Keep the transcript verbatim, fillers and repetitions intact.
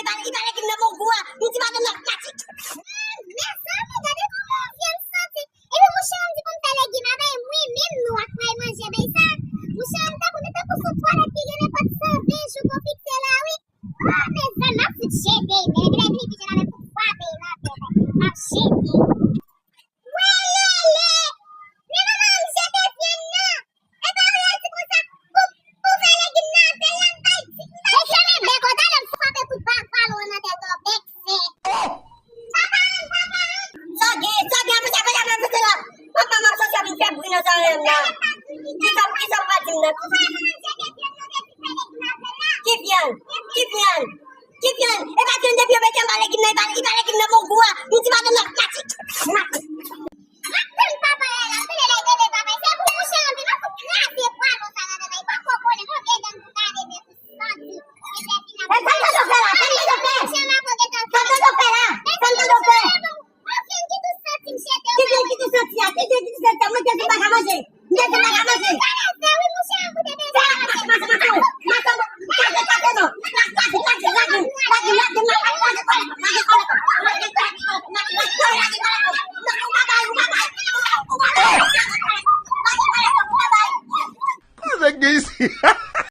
Li pa legim nan bon gou a. M di madanm nan, Kati. Mezanmi, gade kòman yon vye m santi. Epi mouche an di pou m fè legim a bay mwen menm nou ak pral manje bay sa. Mouche an tankou li tankou sou twalèt ki gen nenpòt san ven jou pou fikse la wi. Oh, mezanmi, m ap fout jete men epi lè vini pi jan avèk pou frape nan tèt. M ap jete. Wè lele! Men manman m jete vyann nan. E pa ou yo di konsa pou pou fè legim nan apèl la m bay di m bay. Mesye men bèk o talè m frape kout bak balon nan tèt o bèk fè. Papa m, papa m. Sa gen, sa gen, apre sa, apre sa, apre sa, papa m ap sòti ap fè bri nan zòrèy m nan. Kisa, kisa w pa di m nan? Ki vyann? Ki vyann? Ki vyann? E pa vyann depi yo mete anba legim nan, li pa, li pa legim nan bon gou a. M di madanm nan, Kati. M ap tann papa a la, m tande lè tande papa. Se pou mouche an vin, m ap fout kraze bwa konsa nan tèt la. Li poko konnen konbyen dan m pou kale men pou santi. E sa l tande w fè la? Sa l tande w fè? Sa l tande w fè la? Sa l tande w fè? Ki vyann ki tou santi a? Ki vyann ki tou santi a? Mwen te di m pa ka manje. M te di m pa ka manje.